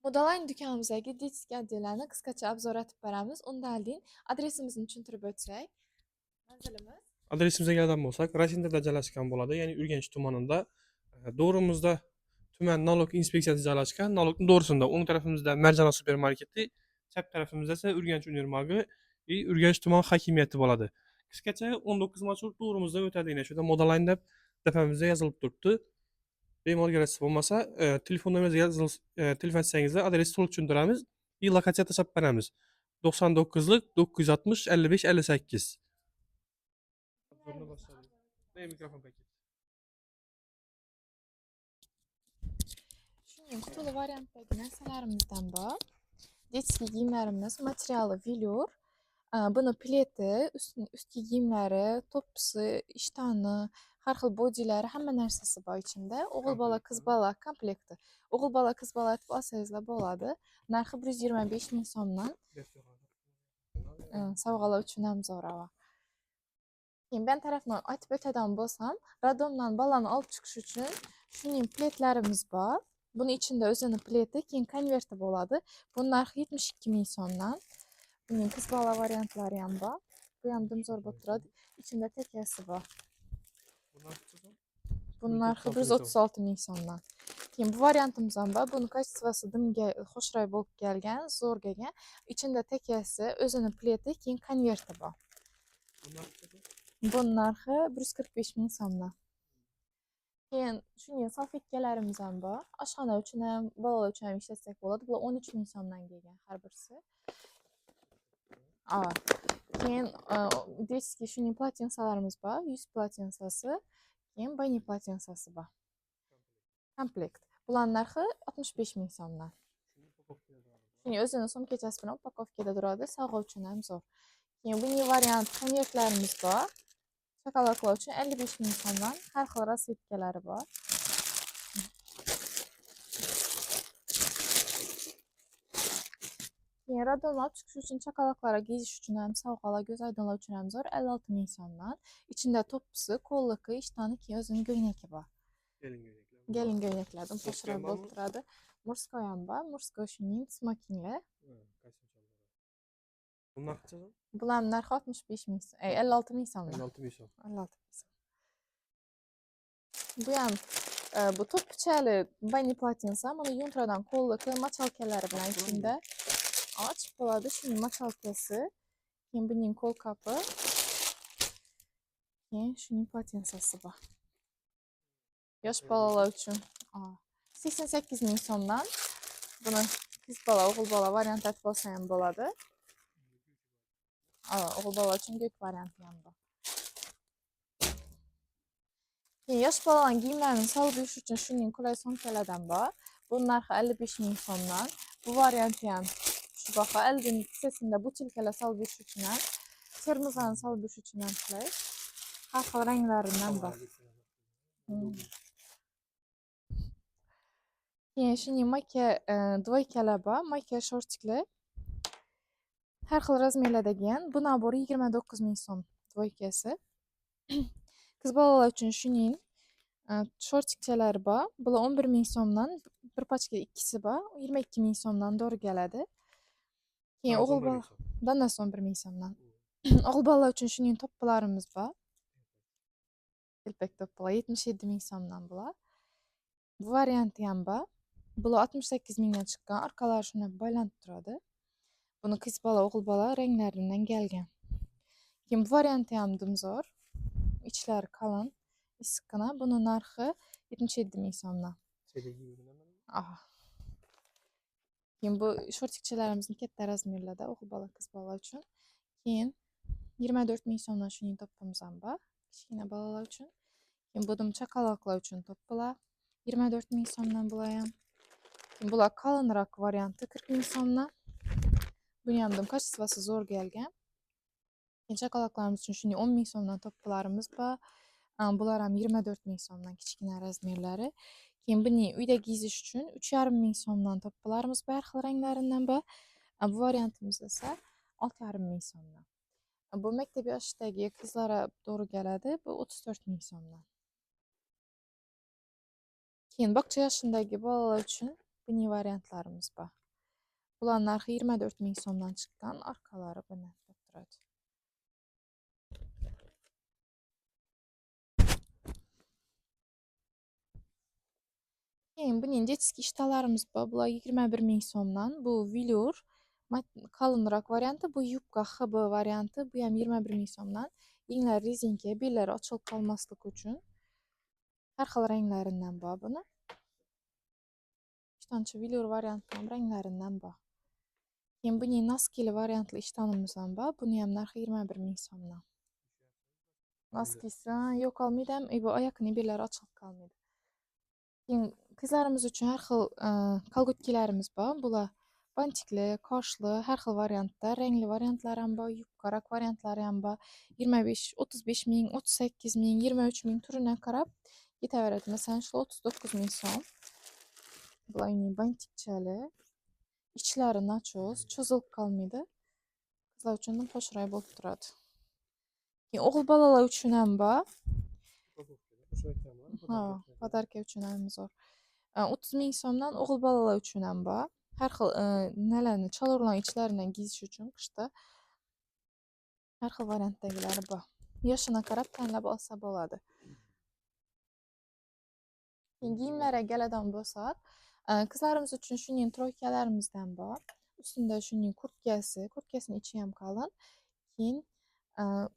Modaline do'konimizdagi детский отдел larni qisqacha обзор etib beramiz. Undan oldin adresimizni tushuntirib o'tsak. Manzilimiz Adresimizga keladigan bo'lsak, Rasintada joylashgan bo'ladi, ya'ni Urganch tumanida. To'g'rimizda tuman налог inspeksiyasi joylashgan. Налог ning to'g'risida o'ng tarafimizda Marjana supermarketi, chap tarafimizda esa Urganch univermagi и Urganch tuman hokimiyati bo'ladi. Qisqacha 19 marshrut to'g'rimizdan o'tadi. Yana shu yerda Modaline deb tepamizda yozilib turibdi. Bemalol kelasiz. Bo'lmasa, telefon nomeringizga telefon etsangizlar, adresni to'liq tushuntiramiz и lokatsiya tashlab beramiz. 99lik 960 55 58. Ne mikrofon paket. Shuning qutili variantdagi narsalarimizdan bor. Детский kiyimlarimiz materiali velour. Buni pleti, ustki kiyimlari, to'ppisi, ishtoni, har xil bodilari, hamma narsasi bor ichida. O'g'il bola, qiz bola komplekti. O'g'il bola, qiz bola deb olsangizlar bo'ladi. Narxi 125 ming so'mdan. Sovg'alar uchun ham zo'r ava. Keyin bu tarafini aytib o'tadigan bo'lsam, роддом dan bolani olib chiqish uchun shuning pletlarimiz bor. Buni ichida o'zini pleti, keyin konverti bo'ladi. Buni narxi 72 ming so'mdan. Buning qiz bola variantlari ham bor. Bu ham zo'r bo'lib turadi. Ichida tekasi bor. Buni narxi 136 ming so'mdan. Keyin bu variantimiz ham bor. Buni качество si dimga xushroq bo'lib kelgan, zo'r kelgan. Ichida tekasi, o'zini pleti, keyin konverti bor. Buni narxi 145 ming so'mdan. Keyin shunga salfetkalarimiz ham bor. Oshxona uchun ham, bolalar uchun ham ishlatsak bo'ladi. Bular 13 ming so'mdan kelgan har birisi. Keyin детский shuning полотенца larimiz bor. 100 полотенца si, keyin bani полотенца si bor. Komplekt. Bularning narxi 65 ming so'mdan. Shuning o'zini sumkachasi bilan упаковка da turadi. Sovg'a uchun ham zo'r. Keyin buning variant konvertlarimiz bor. Shokoladlar uchun 55 ming so'mdan har xil расцветка lari bor. Keyin роддом olib chiqish uchun chaqaloqlarga kiyish uchun ham, sovg'alar, ko'z oydinlar uchun ham zo'r 56 ming so'mdan. Ichida to'ppisi, qo'lliqi, ishtoni, keyin o'zining ko'ynagi bor. Kelin ko'ynaklar. Kelin ko'ynaklardan Мужской poshroq bo'lib bormi? turadi. Мужской ham bor. Мужской shuning smokinglar. Buni narxi qancha? Bularning narxi 65 ming, 56 ming so'mdan. 56 ming so'm. 56 ming so'm. Bu ham bu to'ppichali bani полотенца, buni yuntradan qo'lliqi, мочалка lari bilan ichida. Ochib bo'ladi. Shuning мочалка si, keyin buning qo'lqapi, keyin shuning полотенца si bor. Yosh bolalar uchun 88 ming so'mdan. Buni qiz bola, o'g'il bola variant aytib olsa ham bo'ladi. O'g'il bola uchun ko'k varianti ham bor. Keyin yosh bolalarning kiyimlarini solib yurish uchun shuning qulay sumkalardan bor. Buning narxi 55 ming so'mdan. Bu varianti ham shu baho. Oldin kissasida butilkalar solib yurish uchun ham, termoslarni solib yurish uchun ham qulay. Har xil ranglaridan bor. Keyin shuning mayka двойка lar bor, mayka shortiklar. Har xil razmerlardagi. Bu набор i 29 ming so'm двойка si. Qiz bolalar uchun shuning shortikchalari bor. Bular 11 ming so'mdan, bir pachka ikkisi bor, 22 ming so'mdan to'g'ri keladi. Keyin o'g'il bola donasi 11 ming so'mdan. O'g'il bolalar uchun shuning to'ppilarimiz bor. Telpak to'ppilar 77 ming so'mdan bular. Bu varianti ham bor. Bular 68 mingdan chiqqan, orqalari shunday boylanib turadi. Buni qiz bola, o'g'il bola ranglaridan kelgan. Keyin bu varianti ham zo'r. Ichlari qalin, issiqqina. Buni narxi 77 ming so'mdan. Keyin bu shortikchalarimizni katta razmerlarda o'g'il bola, qiz bola uchun. Keyin 24 ming so'mdan shuning to'ppimiz ham bor, kichkina bolalar uchun. Keyin bu chaqaloqlar uchun to'ppilar 24 ming so'mdan bular ham. Keyin bular qalinroq varianti 40 ming so'mdan. Buni ham качество si zo'r kelgan. Keyin chaqaloqlarimiz uchun shuning 10 ming so'mdan to'ppilarimiz bor. Bular ham 24 ming so'mdan kichkina razmerlari. Keyin buni uyda kiyish uchun 3,5 ming so'mdan to'ppilarimiz bor, har xil ranglaridan bor. Bu variantimiz esa 6,5 ming so'mdan. Bu maktab yoshidagi qizlarga to'g'ri keladi. Bu 34 ming so'mdan. Keyin bog'cha yoshidagi bolalar uchun Buning variantlarimiz bor. Bular narxi 24 ming so'mdan chiqqan, orqalari buni bo'lib turadi. Keyin buning детский ishtalarimiz bor. Bular 21 ming so'mdan. Bu velour, qalinroq varianti, bu yubka HB varianti, bu ham 21 ming so'mdan. Yenglari rezinka, bellari ochilib qolmasligi uchun. Har xil ranglaridan bor buni. Ishtoncha velour varianti ham ranglaridan bor. Keyin buning noskili variantli ishtonimiz ham bor. Buni ham narxi 21 ming so'mdan. Noskisi yo'qolmaydi ham, bu oyoqning bellari ochilib qolmaydi. Keyin qizlarimiz uchun har xil kolgotkalarimiz bor. Bular bantikli, qoshli, har xil variantda, rangli variantlari ham bor, yupqaroq variantlari ham bor. 25, 35 ming, 38 ming, 23 ming turini qarab ketaveradi. Masalan, shu 39 ming so'm. Bular uning bantikchali. Ichlari nachos, cho'zilib qolmaydi. Qizlar uchun ham xo'shroy bo'lib turadi. Keyin o'g'il bolalar uchun ham bor. Ha, podarka uchun ham zo'r. 30 ming so'mdan o'g'il bolalar uchun ham bor. Har xil nalarni, chalorlarning ichlaridan kiyish uchun qishda har xil variantdagilari bor. Yoshini qarab tanlab olsa bo'ladi. Keyin kiyimlarga keladigan bo'lsak, qizlarimiz uchun shuning troykalarimizdan bor. Ustida shuning kurtkasi, kurtkasining ichi ham qalin. Keyin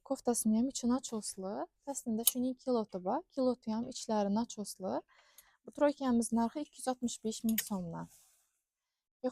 koftasini ham ichi nachosli, pastida shuning kiloti bor. Kiloti ham ichlari nachosli. Bu troykamiz narxi 265 ming so'mdan.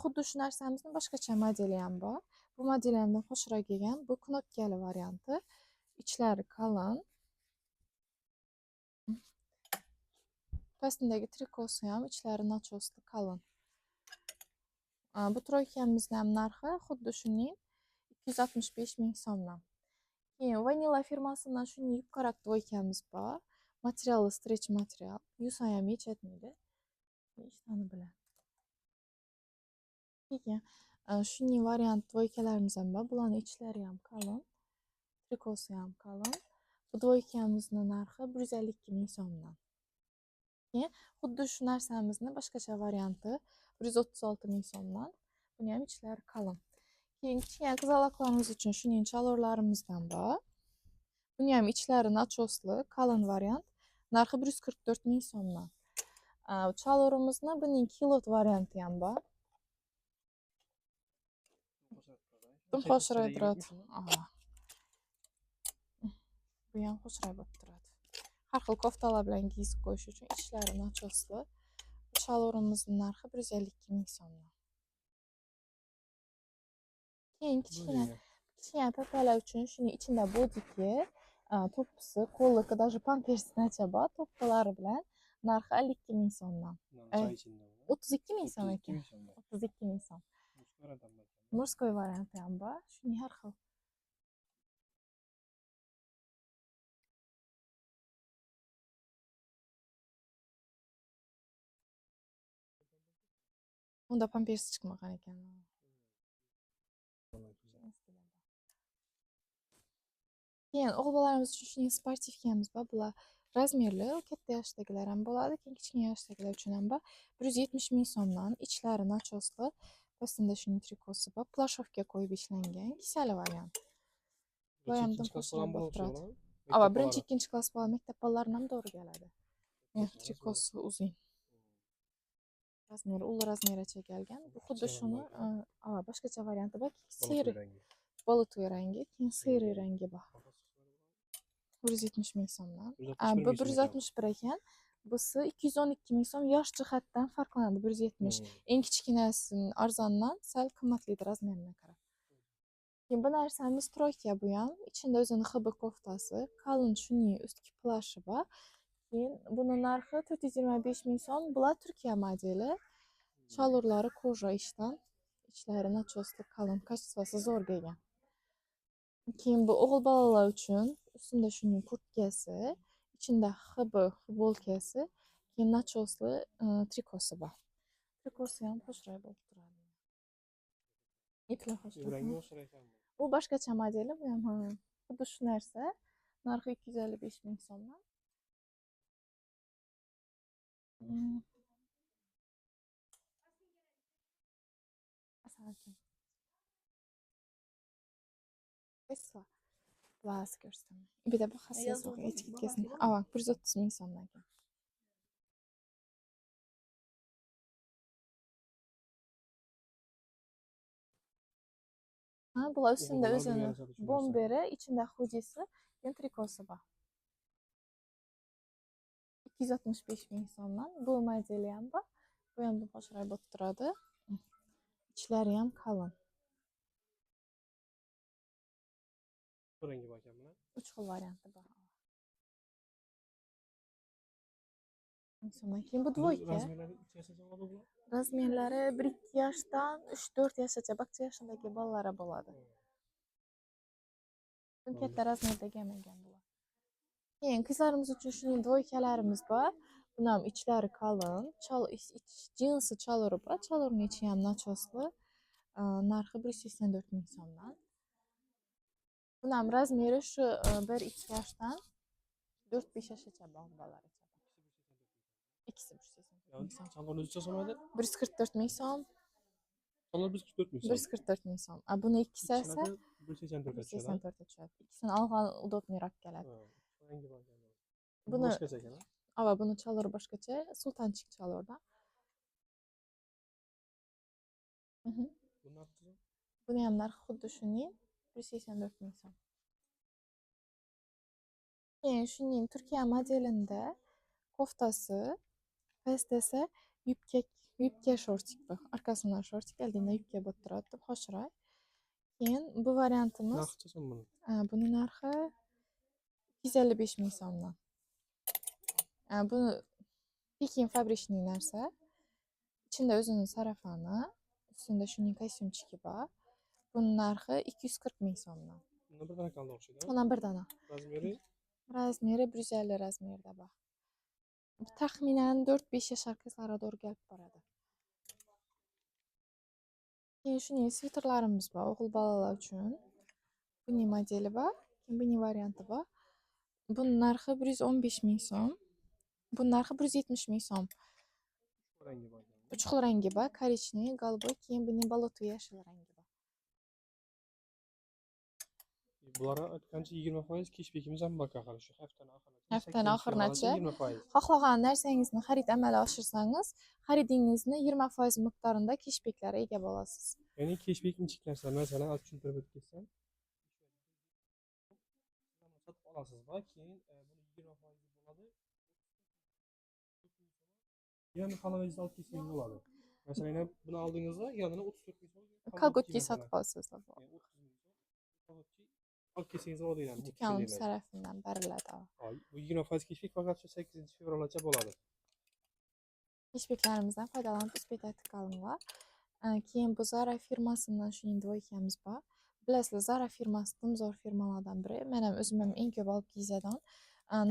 Xuddi shu narsamizni boshqacha modeli ham bor. Bu modeli ham xo'shroq kelgan. Bu knopkali varianti. Ichlari qalin. Pastidagi trikosi ham ichlari nachosli qalin. Bu troykamizni ham narxi xuddi shuning 265 ming so'mdan. Keyin Vanilla firmasidan shuning yupqaroq dvoykamiz bor. Materiali stretch material. Yuvsa ham yechatmaydi. Ishtoni bilan. Keyin shuning variant dvoykalarimiz ham bor. Bularning ichlari ham qalin, trikosi ham qalin. Bu dvoykamizni narxi 152 ming so'mdan. Keyin xuddi shu narsamizni boshqacha varianti 136 ming so'mdan. Buni ham ichlari qalin. Keyin kichkina qizaloqlarimiz uchun shuning chalorlarimizdan bor. Buni ham ichlari nachosli, qalin variant. Narxi 144 ming so'mdan. Chalorimizni buning kilot varianti ham bor. Xo'shroy turadi. Bu ham xo'shroy bo'lib turadi. Har xil koftalar bilan kiyib qo'yish uchun ichlari nachosli. Chalorimizning narxi 152 ming so'mdan. Keyin kichkina papalar uchun shuning ichida bodiki, to'ppisi, qo'lliki, даже pampersnacha bor, to'ppilari bilan narxi 52 ming so'mdan. 32 ming so'm ekan. 32 ming so'm. Мужской varianti ham bor. Shuning har xil. Unda pampers chiqmagan ekan. Keyin o'g'il bolalarimiz uchun shuning sportivkamiz bor. Bular razmerli, katta yoshdagilar ham bo'ladi, keyin kichkina yoshdagilar uchun ham bor. 170 ming so'mdan, ichlari nachosli, pastida shuning trikosi bor, plashovka qo'yib ishlangan, kisali variant. Bu ham bo'lib turadi. Ava, birinchi, ikkinchi klass bola maktab bolalarini ham to'g'ri keladi. Trikosi uzun. Razmeri, ul razmericha kelgan. Bu xuddi shuni, ava, boshqacha varianti bor. Seri bolatoy rangi, keyin seri rangi bor. 170 ming so'mdan. Bu 161 ekan. Busi 212 ming so'm. Yosh jihatdan farqlanadi. 170. Eng kichkinasining arzondan sal qimmatlidir razmerina qarab. Keyin bu narsamiz troyka bu ham. Ichida o'zini HB koftasi, qalin shuning ustki plashi bor. Keyin buni narxi 425 ming so'm. Bular Turkiya modeli. Chalurlari koja ishdan. Ichlari nachosli, qalin, kачествоsi zo'r kelgan. Keyin bu o'g'il bolalar uchun ustida shuning kurtkasi, ichida HB futbolkasi, keyin nachosli trikosi bor. Trikosi ham xo'shroy bo'lib turadi. Iplar xo'shroy. Bu boshqacha modeli, bu ham xuddi shu narsa. Narxi 255 ming so'mdan. Ekan. Qaysi? Bularni ko'rsataman. Bitta bahasi Yozuv yo'q, etiketkasini. bahasi bormi? Ava, 130 ming so'mdan ekan. Ha, bular ustida O'g'il o'zini bolalar yarashadi shu narsa. bomberi, ichida xudisi, keyin trikosi bor. 265 ming so'mdan. Bu modeli ham bor. Bu ham chiroyli bo'lib turadi. Ichlari ham qalin. Bu rangi bor ekan buni. 3 xil varianti bor. Ming so'mdan. Keyin bu двойка. Razmerlari necha yoshgacha bo'ladi bular? Razmerlari 1-2 yoshdan 3-4 yoshgacha bakcha yoshidagi bolalar bo'ladi. Bu katta razmerdagi ham ekan bular. Keyin qizlarimiz uchun shuning двойка larimiz bor. Buni ham ichlari qalin, jinsi chalori bor. Chalorning ichi ham nachosli. Narxi 184 ming so'mdan. Buni ham razmeri shu 1-2 yoshdan 4-5 yoshgacha bor bolalar. Ikkisi 184 ming so'm. Chalor necha so'm edi? 144 ming so'm. Chalor 144 ming so'm. 144 ming so'm. A buni ikkisi esa 184 ga tushadi. 184 ga tushadi. Ikkisini olgan удобный roq keladi. Ha, rangi bor ekan. Buni boshqacha ekan. Ava, buni chalori boshqacha, sultanchik chalordan. Bu narxi? Buni ham narxi xuddi shuning 184 ming so'm. Keyin shuning Turkiya modelida koftasi, pastda esa yubka shortik bu. Arkasidan shortik, oldinda yubka bo'lib turadi, deb xoshroq. Keyin bu variantimiz Narxi necha so'm buni? Buni narxi 255 ming so'mdan. Bu Pekin fabrичный narsa. Ichida o'zini sarafani, ustida shuning kostyumchiki bor. Buni narxi 240 ming so'mdan. Bundan bir dona kalda o'xshaydi. Undan bir dona. Razmeri? Razmeri 150 razmerda bor. Bu taxminan 4-5 yashar qizlarga to'g'ri kelib boradi. Keyin shuning sviterlarimiz bor o'g'il bolalar uchun. Buning modeli bor, keyin buning varianti bor. Buning narxi 115 ming so'm. Buning narxi 170 ming so'm. Rangi bor ekan. 3 xil rangi bor, korичневый, голубой, keyin buning bolotli yashil rangi bor. Bular aytgancha 20% keshbekimiz ham bor hali shu haftani oxirigacha. Haftani oxirigacha. 20%. Xohlagan narsangizni xarid amalga oshirsangiz, xaridingizni 20% miqdorida keshbeklarga ega bo'lasiz. Ya'ni keshbek nechik narsa, masalan, az tushuntirib o'tib ketsam, sotib olasiz va keyin buni 20% bo'ladi. Yana xonavayingizni olib kelsangiz bo'ladi. Masalan, yana buni oldingizda yonini 34 ming so'm Kolgotki sotib olsangiz bo'ladi. Ya'ni 30 ming so'm kolgotki olib kelsangiz bo'ladi yani. Bu Do'konimiz tushuninglar. tarafidan beriladi. Bu 20% keshbek faqat shu 8 fevralgacha bo'ladi. Keshbeklarimizdan foydalanib успеть qolinglar. Keyin bu Zara firmasidan shuning двойка miz bor. Bilasizlar, Zara firmasi dim zo'r firmalardan biri. Men ham o'zim ham eng ko'p olib kiyadigan.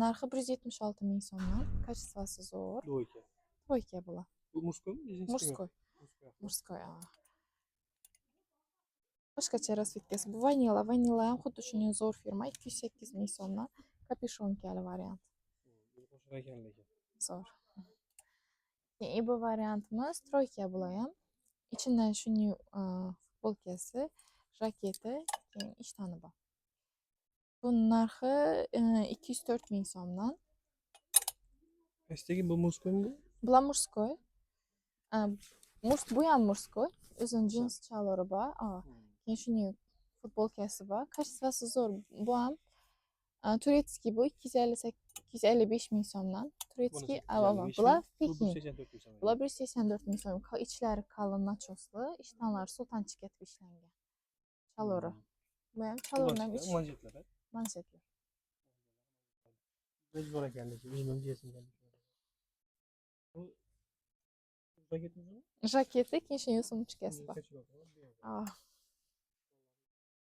Narxi 176 ming so'mdan. Качество si zo'r. Двойка. Двойка bular. Bu мужской mi, женский mi? Мужской. Мужской. Мужской, a. Boshqacha расцветка si. Bu vanilla. Vanilla ham xuddi shunday zo'r firma. 208 ming so'mdan. Капюшонка li variant. Qo'shar ekan lekin. Zo'r. Keyin bu variantimiz тройка bular ham. Ichidan shuning futbolkasi, jaketi, keyin ishtoni bor. Buni narxi 204 ming so'mdan. Pastdagi bu мужской mi bu? Bular мужской. Bu ham мужской. O'zini jins chalori bor. Keyin shuning futbolkasi bor. Качество si zo'r. Bu ham турецкий bu 255 ming so'mdan. Турецкий, ava, bular Bu Pekin. 184 ming so'm. Bular 184 ming so'm. Ichlari qalin nachosli, ishtonlari sultanchik etib ishlangan. Chalori. Bu ham chalorni ham ichi Manjetlar. Manjetlar. O'zi zo'r ekan lekin o'zim ham kiyasim keldi. Bu jaketmi? Jaketi, keyin shuning сумочка si bor. Ah,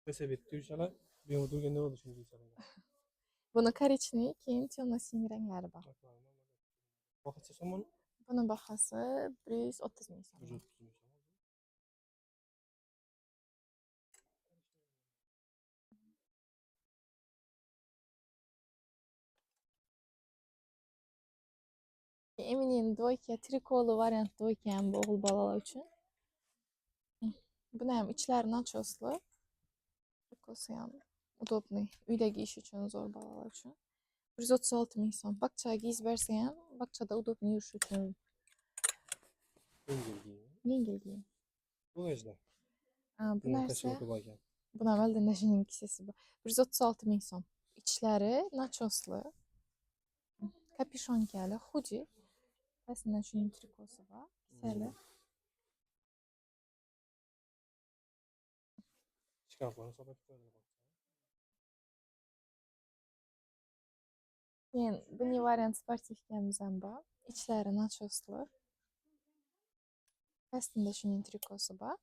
Desa bitdi o'shalar. Bu yoqda turganda bo'ldi shunday deysalar. Buni коричневый, keyin темно-синий ranglari bor. Bahasi so'm buni? Buni bahasi 130 ming so'm. 130 ming so'm. Eminim двойка, trikoli variant двойка ham bu o'g'il bolalar uchun. Buni ham ichlari nachosli. Trikosi ham удобный. Uyda kiyish uchun zo'r, bolalar uchun. 136 ming so'm. Bog'chaga kiyib bersa ham, bog'chada удобный yurish uchun. Yengil kiyim. Yengil kiyim. Bu nechta? Bu Buni narsa кошелёк i bor ekan. Buni ham oldinda shuning kisasi bor. 136 ming so'm. Ichlari nachosli. Капюшонка li, худи. Pastdan shuning trikosi bor. Kisali. Shkaflarni sotib qo'yadi. Keyin buning variant спортивка miz ham bor. Ichlari nachosli. Pastida shuning trikosi bor.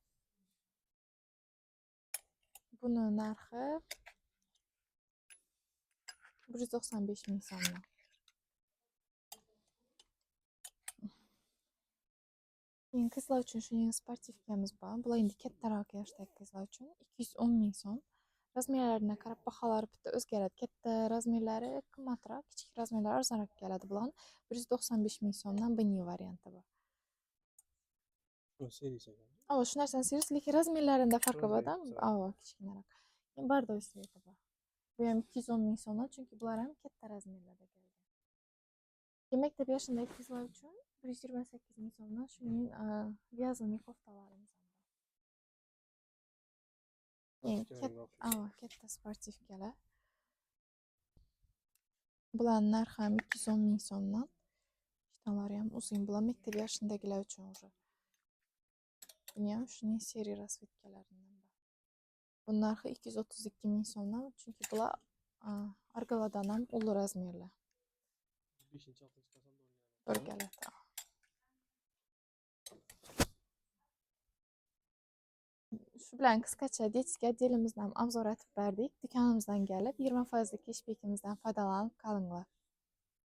Buni narxi 195 ming so'mdan. Keyin qizlar uchun shuning спортивка miz bor. Bular endi kattaroq yoshdagi qizlar uchun 210 ming so'm. Размер larina qarab baholari bitta o'zgaradi. Katta размер lari qimmatroq, kichik размер lari arzonroq keladi. Bularni 195 ming so'mdan buning varianti bor. Shuni serisi ekan. Ava, shu narsani serisi, lekin размер larida farqi bor-da. O'zgarib. Ava, kichkinaroq. Keyin бордовый цвет i bor. Bu ham 210 ming so'mdan, chunki bular ham katta размер larda kelgan. Keyin maktab yoshidagi qizlar uchun 128 ming so'mdan shuning вязаный koftalarimiz ham bor. Keyin Kichkinaranga o'xshaydi. Ava, katta спортивка lar. Bularning narxi ham 210 ming so'mdan. Ishtonlari ham uzun. Bular maktab yoshidagilar uchun уже. Buni ham shuning серый расцветка laridan bor. Buni narxi 232 ming so'mdan, chunki bular argaladan ham ulug' размер lar. 5-6 klass ham to'g'ri To'g'ri keladi. Keladi. Shu bilan qisqacha детский отдел imizni ham обзор etib berdik. Do'konimizdan kelib 20% keshbekimizdan foydalanib qolinglar.